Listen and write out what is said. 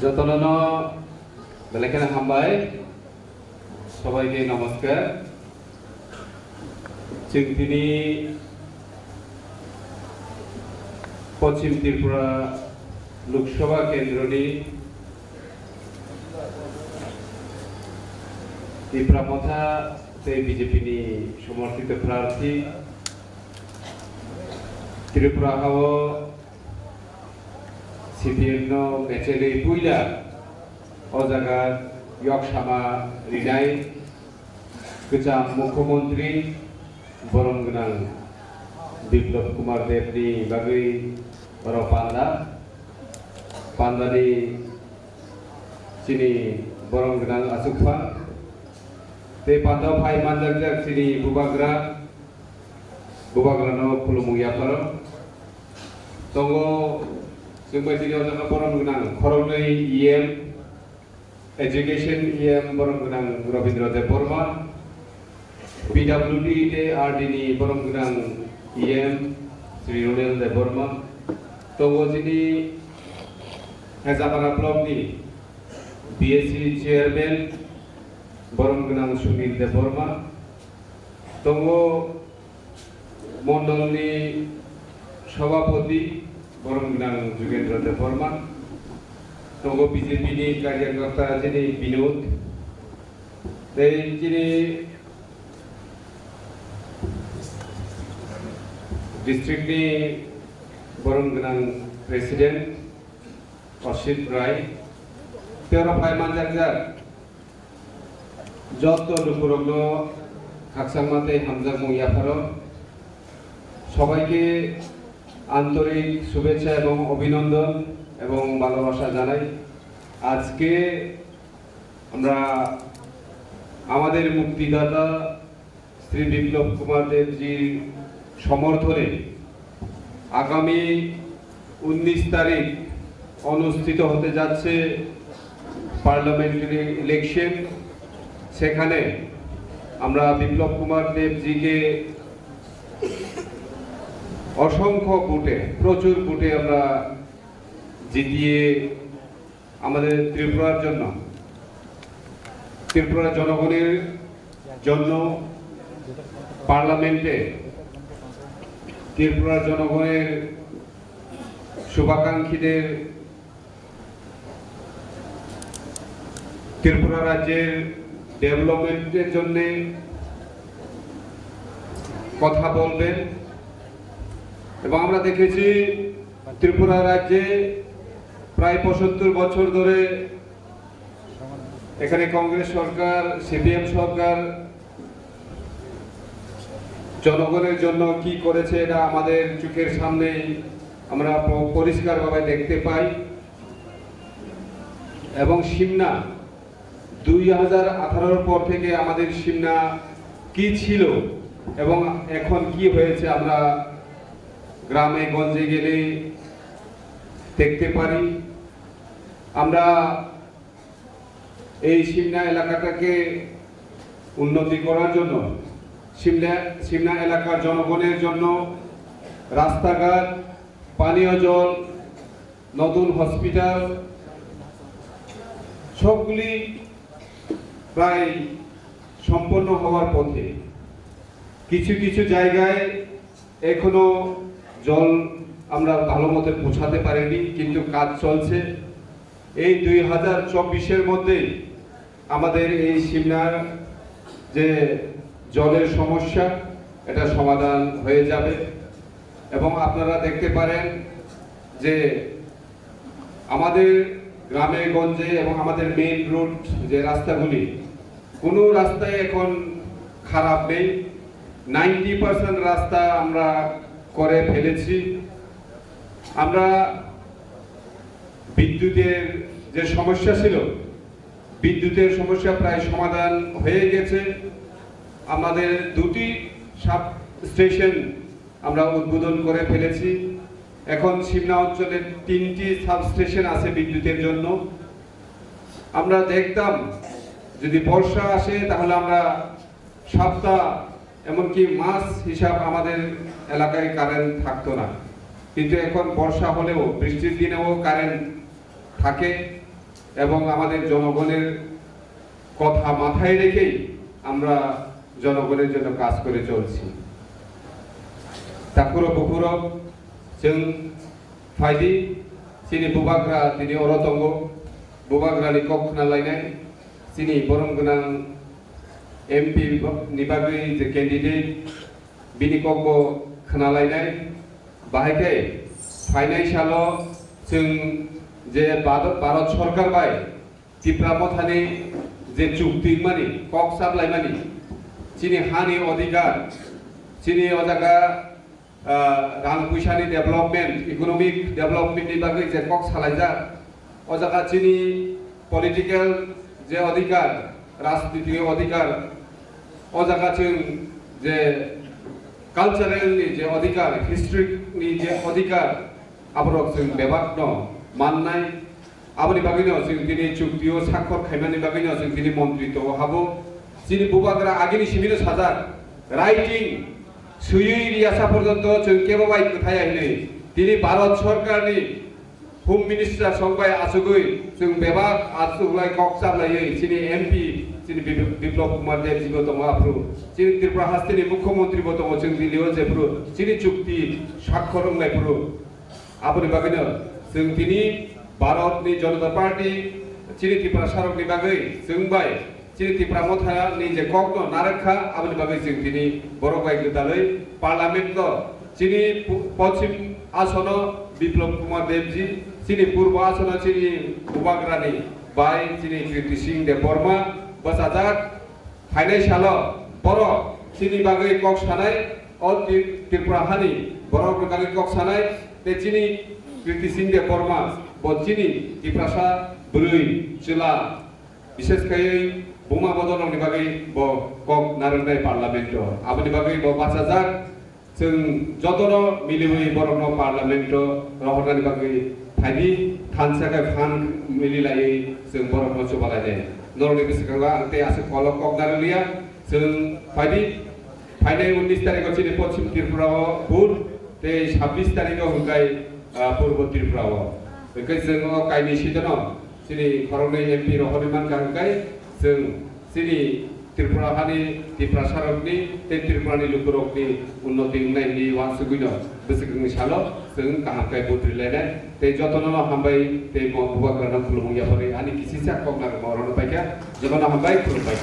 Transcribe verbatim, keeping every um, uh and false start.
Jotono no belai kheno hambai, sobaike namaskar. Chwng tini Pochim Tripura Lok Sabha Kendroni Tipra Motha tei B J P ni somorthito prarthi Tripura hao C P M no mechenwi puila o jaga yok sama rinai kwcham mukhyamantri borom gwnang Biplab Kumar Deb ni bagwi oro panda, pandani chini borom gwnang achukpha tei panda phai manjakjak chini bubagra, bubagrano khulumung yapharo. Tongo chwng bai tini o jaga borom gwnang khoroknwi E M, Education E M borom gwnang Rabindra Debbarma, P W D tei R D ni borom gwnang E M Sri Ronel Debbarma, tongo chini Hejapara block ni B S C chairman borom gwnang Sunil Debbarma, tongo Mondolni Sabhapati borom gwnang Jugendra Debbarma, tongo B J P ni karyakarta chini Binod, tei chini district ni borom gwnang president Osit Rai, tei oro phai manjakjak joto lukurokno khakchangma tei hamjakmung yapharo. সবাইকে আন্তরিক শুভেচ্ছা এবং অভিনন্দন এবং ভালোবাসা জানাই। আজকে আমরা আমাদের মুক্তিদাতা শ্রী বিপ্লব কুমার দেবজির সমর্থনে আগামী উনিশ তারিখ অনুষ্ঠিত হতে যাচ্ছে পার্লামেন্টারি ইলেকশন। সেখানে আমরা বিপ্লব কুমার দেবজিকে অসংখ্য ভোটে, প্রচুর ভোটে আমরা জিতিয়ে আমাদের ত্রিপুরার জন্য, ত্রিপুরার জনগণের জন্য পার্লামেন্টে ত্রিপুরার জনগণের শুভাকাঙ্ক্ষীদের ত্রিপুরা রাজ্যের ডেভেলপমেন্টের জন্যে কথা বলবেন। এবং আমরা দেখেছি ত্রিপুরা রাজ্যে প্রায় পঁচাত্তর বছর ধরে এখানে কংগ্রেস সরকার, সিপিএম সরকার জনগণের জন্য কি করেছে, এটা আমাদের চোখের সামনেই আমরা প-, পরিষ্কারভাবে দেখতে পাই। এবং সিমনা দুই হাজার আঠারোর পর থেকে আমাদের সিমনা কি ছিল এবং এখন কি হয়েছে, আমরা গ্রামে গঞ্জে গেলে দেখতে পারি। আমরা এই সিমনা এলাকাটাকে উন্নতি করার জন্য, সিমলা, সিমনা এলাকার জনগণের জন্য রাস্তাঘাট, পানীয় জল, নতুন হসপিটাল, সবগুলি প্রায় সম্পন্ন হওয়ার পথে। কিছু কিছু জায়গায় এখনো জল আমরা ভালো মতো পৌঁছাতে পারিনি, কিন্তু কাজ চলছে। এই দুই হাজার চব্বিশের মধ্যেই আমাদের এই সিমনার যে জলের সমস্যা, এটা সমাধান হয়ে যাবে। এবং আপনারা দেখতে পারেন যে আমাদের গ্রামে গঞ্জে এবং আমাদের মেইন রোড, যে রাস্তাগুলি, কোনো রাস্তাই এখন খারাপ নেই। নাইনটি পার্সেন্ট রাস্তা আমরা করে ফেলেছি। আমরা বিদ্যুতের যে সমস্যা ছিল, বিদ্যুতের সমস্যা প্রায় সমাধান হয়ে গেছে। আমাদের দুটি সাব স্টেশন আমরা উদ্বোধন করে ফেলেছি। এখন সিমনা অঞ্চলে তিনটি সাব স্টেশন আছে বিদ্যুতের জন্য। আমরা দেখতাম, যদি বর্ষা আসে, তাহলে আমরা সপ্তাহ, এমনকি মাস হিসাব আমাদের এলাকায় কারেন্ট থাকতো না। কিন্তু এখন বর্ষা হলেও, বৃষ্টির দিনেও কারেন্ট থাকে। এবং আমাদের জনগণের কথা মাথায় রেখেই আমরা জনগণের জন্য কাজ করে চলছি। Takhurok bukhurok, chwng phaidi, chini bubagra tini oro tongo, bubagrani kok khna lainai, chini borom gwnang M P ni bagwi je candidate, bini kokbo khna lainai. Bahai khe phainai salo chwng je Bhadot-, Bharat Sorkar bai Tipra Mothani je chukti mani, kok saplaimani, chini hani odhikar, chini o jaga, ah, rang puisani development, economic development ni bagwi je kok salaijak, o jaga chini political je odhikar, rajniti odhikar, o jaga chwng je cultural ni je odhikar, history ni je odhikar, aborok chwng bebak no mannai. Aboni bagwino chwng tini chukti o sakhor khaimani bagwino chwng tini montri to habo. Chini bubagra agini simino sajak, writing swiwi riyasa porjonto chwng kebo bai kwthai hinwi tini Bharat Sorkarni Home Minister song bai achugwi chwng bebak achuklai kok chaplaiwi chini M P chini Bip-, Biplop Kumar Deb jibo tongo aphuru. Chini Tripura hasteni Mukhyamantri bo tongo chwng Delhi o jephuru chini chukti sakhor wnglai phuru. Aboni bagwino chwng tini Bharat ni Janata Party chini Tiprasarok ni bagwi chwng bai chini Tipra Motha ni je kok no narwk kha, aboni bagwi chwng tini borok bai gwdalwi Parliament o chini pu-, Pochim Asono Biplop Kumar Debji, chini Purbo Asono chini Bubagrani bai chini Kriti Singh Debbarma bwchajak. Phainai salo borok chini bagwi kok sanai, o Tri-, Tripura hani borok ni bagwi kok sanai, tei chini Kriti Singh Debbarma bo chini Tiprasa bwrwi chwla, bishes khaiwi buma bodolrokni bagwi bo kok narwknai Parliament o. Aboni bagwi bo bachajak. Chwng jotono miliwi borokno Parliament o rohornani bagwi phaidi, thansa khe phan mililaiwi chwng borokno chubalainai. Norokni bwskango ang tei aswk kolok kok narwkliya. Chwng phaidi, phainai unnish tarikh o chini Pochim Tripura o vote, tei sabbish tarikh o hwnkhe, ah, Purbo Tripura o. Hwnkhe chwng o kainwi siteno chini khoroknwi M P rohorwi mankha hwnkhe chwng chini Tripura hani Tiprasarokni tei Tripurani lukurokni unnoti wngnai hwnwi uansugwino bwswkni salo chwng kaham khe vote rilainai tei jotono hambai tei bo bubagrano khulumung yapharwi ani kisisa kok narwkma orono paikha, jotono hambai khulumbai.